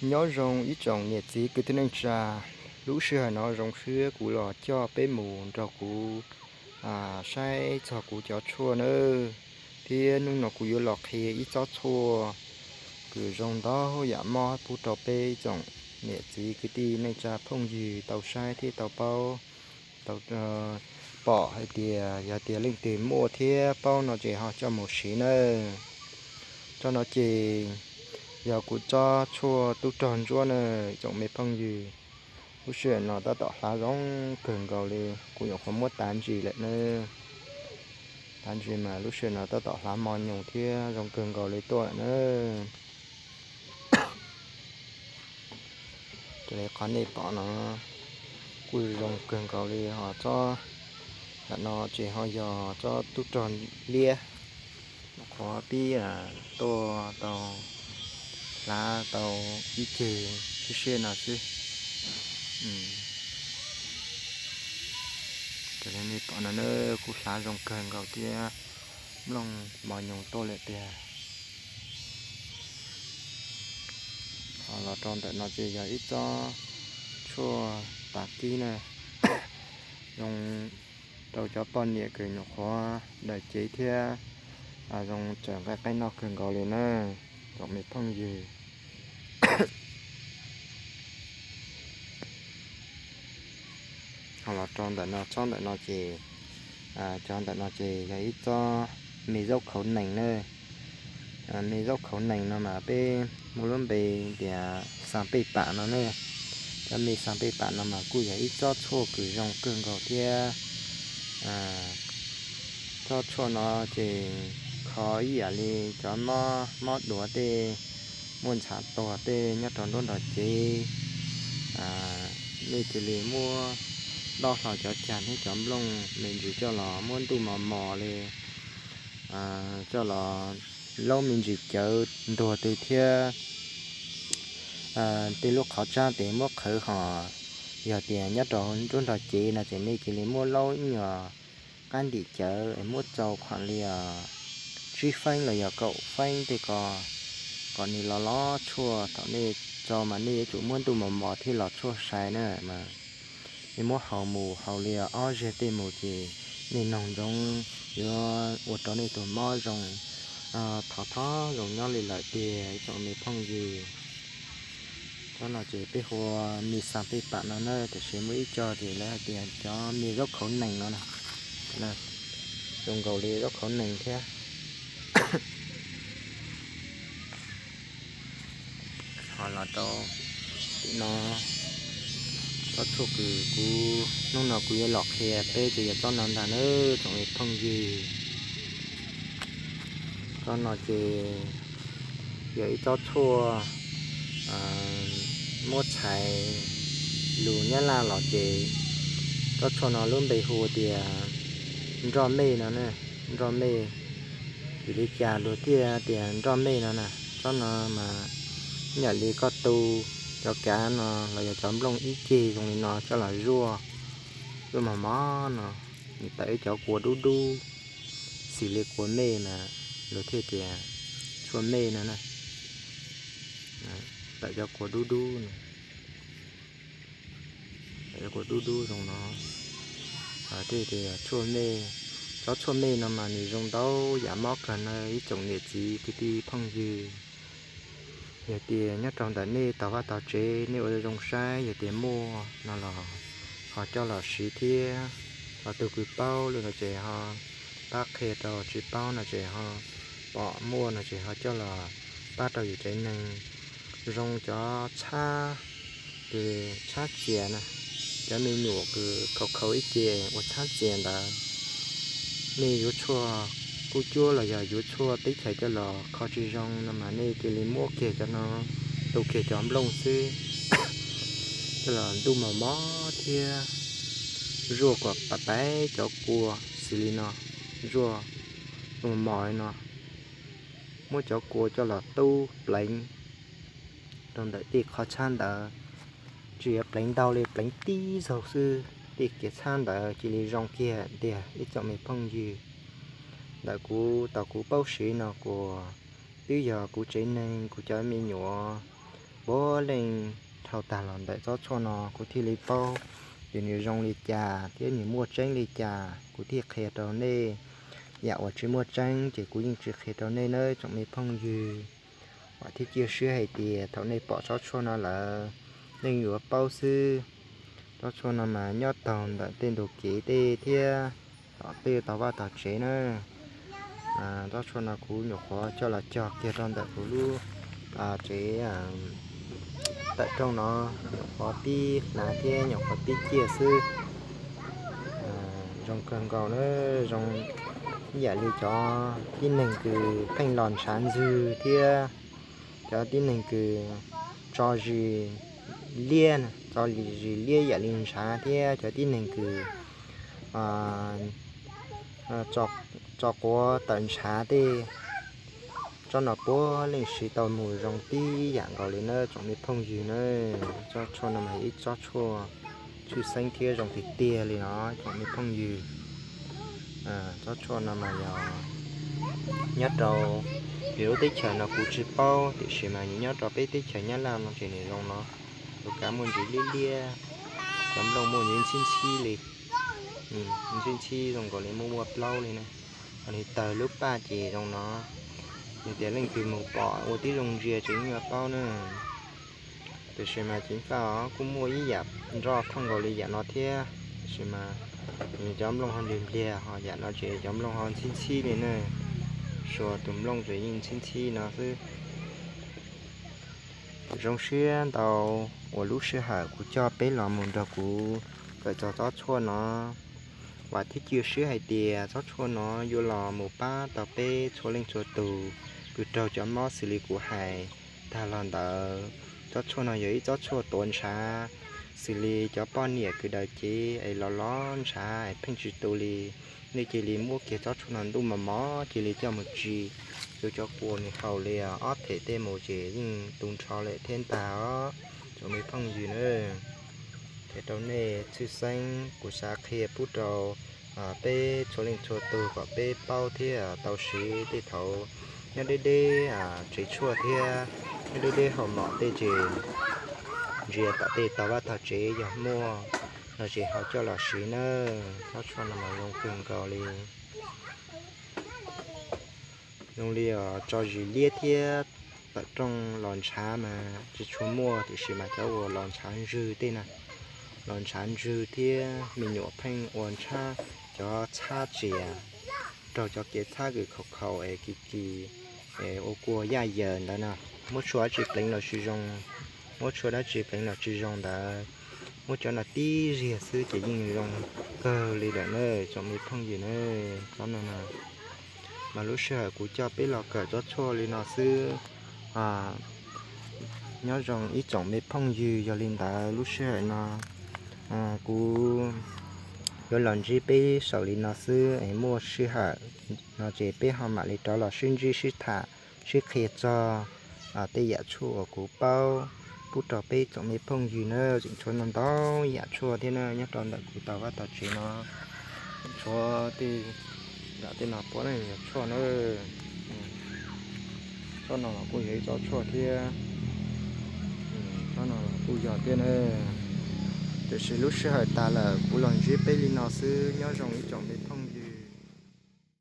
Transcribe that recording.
Nyob zoo ib tsoom niam txiv kwv tij neej tsa, lub sij hawm no zoo siab kuv los coj peb mus nrog kuv saib txog kuv cov tshuaj nawb. Thiab hnub no kuv yuav los qhia ib tsob tshuaj kws zoo ntau yam mob pub rau peb ib tsoom niam txiv kwv tij neej tsa phooj ywg tau saib thiab tau paub, tau pom hais tias yog tias leej twg muaj thiab paub no ces ho coj mus siv nawb. Tsob no ces yog kuv tsob tshuaj tub rog ntsuab na tsoom me phooj ywg. Lub sij hawm no tab tom hlav zoo kawg nkaus li, kuv nyuam qhuav muab tav ntsis lawm na. Tav ntsis mas lub sij hawm no tab tom hlav mos nyoos thiab zoo kawg nkaus li tuaj lawm na. Raws li qhov nej pom no kuj zoo kawg nkaus li, ho tsob ntawm no ces ho yog tsob tub rog liab, qhuav pib tuaj tau hlav tau ib ceg siab siab no xwb. Raws li nej pom no na kuj hlav zoo kawg nkaus thiab, nplooj mos nyoos tuaj lawm tiag. Ho los rau ntawm no ces yog ib tsob tshuaj tav kib na, zoo rau cov poj niam kws nyuam qhuav daws cev thiab zoo tsawm nqaij qaib noj kawg nkaus li na tsoom me phooj ywg. Ho los rau ntawm no, tsob ntawm no ces, cov ntawm no ces yog ib tsob me zaub khauv nees na. Me zaub khauv nees no mas peb muaj lub npe tias xas pej pam no ne. Cov me xas pej pam no mas kuj yog ib tsob tshuaj kws zoo kawg nkaus thiab. Tsob tshuaj no ces kho ib yam li cov mob, mob duav tej, muaj ntshav tuag tej nyob rau nruab nrog cev, nej cia li muab dob hlo cov cag thiab cov nplooj me ntsis coj los muab ntuj mos mos li, coj los laub me ntsis cawv ntuag tw thiab tej lub qhov tsab tes muab qhawv ho. Yog tias nyob rau nruab nrog cev no ces nej cia li muab laub ib nyuag qab ntim cawv es muab tsau khuam li tsib feeb los yog kaum feeb tej ko, kom nws los lov tshuaj. Thaum nej tsau mas nej yuav tsum muab ntuj mos mos thiab los tshuaj sai na. Nej muab haus mus, haus li ob zeg tej mus ces nej noog ntsoov yuav ua rau nej tus mob zoo, thov thov zoo nyob li lawm tiag ib tsoom me phooj ywg. Tsob no ces peb hu ua mi xas pej pam no na, tiam sis muaj ib co ces lawv hais tias cov me zaub khauv nees no na, zoo nkaus li zaub khauv nees thiab. Ho los rau tim no, tsob tshuaj kws kuv hnub no kuv yuav los qhia peb ces yog tsob no ntag na tsoom me phooj ywg. Tsob no ces yog ib tsob tshuaj muab txhais lus Nyab Laj los ces tsob tshuaj no lub npe hu tias nroj mej no na, nroj mej. Vim li cas luag thiaj tias nroj mej no na? Tsob no mas ib yam li koj tu cov kav no los yog cov nplooj ib ceg zoo li no coj los zuaj, zuaj mos mos no, nws tawm ib cov kua dub dub, xws li kua mej mas luag thiaj tias tshuaj mej no na. Tawm cov kua dub dub no, tawm cov kua dub dub zoo no, thiaj tias tshuaj mej. Tsob tshuaj mej no mas nws zoo ntau yam mob kawg na ib tsoom niam txiv kwv tij phooj ywg. Yog tias nyob rau ntawm nej tog vaj tog tsev nej ua zoo saib, yog tias muaj no los ho coj los siv thiab. Ho tus kws paub lawm no ces ho pab qhia rau, tsis paub no ces ho pom muaj no ces ho coj los pab rau yus tsev neeg. Zoo cov txhab, kws txhab txias na, cov me nyuam kws khaus khaus ib ce ua txhab txias ntawd, nej yuav tshuaj kub cuab los yog yuav tshuaj teb chaws coj los kho tsis zoo no mas nej cia li muab kiag cov no, tu kiag cov nplooj xwb, coj los ntuj mos mos thiab zuaj kom pab pab cov kua xws li no, zuaj mos mos li no, muab cov kua coj los tub pleev rau ntawm tej qhov txhab ntawd. Tsis yog pleev ntau li, pleev tib zaug xwb, tej kiav txhab ntawd cia li zoo kiag tiag ib tsoom me phooj ywg. Ntawm kuv tau kuv paub siv no kuas twb yog kuv tsev neeg kuv cov me nyuam puav leej dhau tag los ntawm tsob tshuaj no kuv thiaj li paub ces nws zoo li cas thiab nws muaj tseeb li cas, kuv thiaj qhia rau nej. Yam uas tsis muaj tseeb ces kuv yeej tsis qhia rau nej nawb tsoom me phooj ywg. Vam thiab cia siab hais tias thaum nej pom tsob tshuaj no lawm, nej yuav paub xwb. Tsob tshuaj no mas nyob taug ntawm tej ntug kev tej thiab tom tej tog vaj tog tsev na. Tsob tshuaj no kuv nyuam qhuav coj los cog kiag rau ntawm kuv lub tsev tawm rooj no, nyuam qhuav pib hnav thiab nyuam qhuav pib ciaj xwb. Zoo kawg nkaus na, zoo ib yam li cov tib neeg kws pheej los ntshav ntswg thiab cov tib neeg kws tso zis liab, tso zis liab yam li ntshav thiab cov tib neeg kws tso quav tawm ntshav tej. Tsob no puav leej siv tau mus zoo tib yam nkaus li na tsoom me phooj ywg na. Tsob tshuaj no mas ib tsob tshuaj tshwj xeeb thiab zoo tiag tiag li no tsoom me phooj ywg. Tsob tshuaj no mas yog nyob rau lwm lub teb chaws no kuv tsis paub tiam sis mas nws nyob rau peb teb chaws Nyab Laj no ces nws zoo no, tus kav muaj ntsis liab liab, cov nplooj muaj ntsis ntxhib ntxhib li, ntxhib ntxhib zoo nkaus li muaj muaj plaub li na. Ho nws tawg lub paj ces zoo no. Yog tias leej twg mus pom ua tib zoo ntsia ces yeej yuav paub na. Tiam sis mas ceev faj os kuj muaj ib yam nroj thooj nkaus li yam no thiab, tiam sis mas cov nplooj ho npliag npliag, ho yam no ces cov nplooj ho ntxhib ntxhib li na. Suav tus nplooj ces yeej ntxhib ntxhib no xwb. Zoo siab ntau uas lub sij hawm kuv coj peb los mus nrog kuv kawm txog tsob tshuaj no. Vam thiab cia siab hais tias tsob tshuaj no yuav los mus pab tau peb txhua leej txhua tus kws raug cov mob xws li kuv hais tag los ntawd. Tsob tshuaj no yog ib tsob tshuaj tuav ntshav, xws li cov poj niam kws daws cev es los los ntshav es pheej tsis tu li, nej cia li muab kiag tsob tshuaj no ntuj mos mos cia li coj mus tsis, rau cov kua nws haus li ob them tej mus ces yeej tu nrho lawm thiab ntag os tsoom me phooj ywg na. Qhia rau nej tshwj xeeb, kuv xav qhia pub rau peb txhua leej txhua tug kom peb paub thiab tau siv tej thaum nyob deb deb tsev tshuaj thiab nyob deb deb hauv mom tej ces ntsia tom tej tog vaj tog tsev yog muaj no ces ho coj los siv nawb. Tsob tshuaj no mas zoo kawg nkaus li. Zoo li tso zis liab thiab tawm rooj los ntshav mas tsis tshua muaj tiam sis mas cov uas los ntshav ntswg tej na, los ntshav ntswg thiab me nyuam pheej ua ntshav, cov txhab tsias, raug cov kev txhab kws khaus khaus es kis kis es ua kua yaj yaws ntawd na, muab tshuaj dab tsi pleev los tsis zoo, muab tshuaj dab tsi pleev los tsis zoo ntawd, muab cov no tib ziag xwb ces yeej zoo kawg li lawm na tsoom me phooj ywg na. Tsob no mas lub sij hawm kuv coj peb los kawm tsob tshuaj li no xwb. Nyob zoo ib tsoom me phooj ywg, yog li ntawd lub sij hawm no kuv yuav los ntsib peb saum li no xwb es muaj sij hawm no ces peb ho mam li rov los sib ntsib sib tham sib qhia txog tej yam tshuaj uas kuv paub pub rau peb tsoom me phooj ywg na. Tseem tshuav ntau ntau yam tshuaj thiab na nyob rau ntawm kuv tog vaj tog tsev no. Tseem tshuav tej yam tej no puav leej yog tshuaj na. Tsob no los kuj yog ib tsob tshuaj thiab. Tsob no los kuj yog thiab na. Tiam sis lub sij hawm tas lawm kuv los ntsib peb li no xwb. Nyob zoo ib tsoom me phooj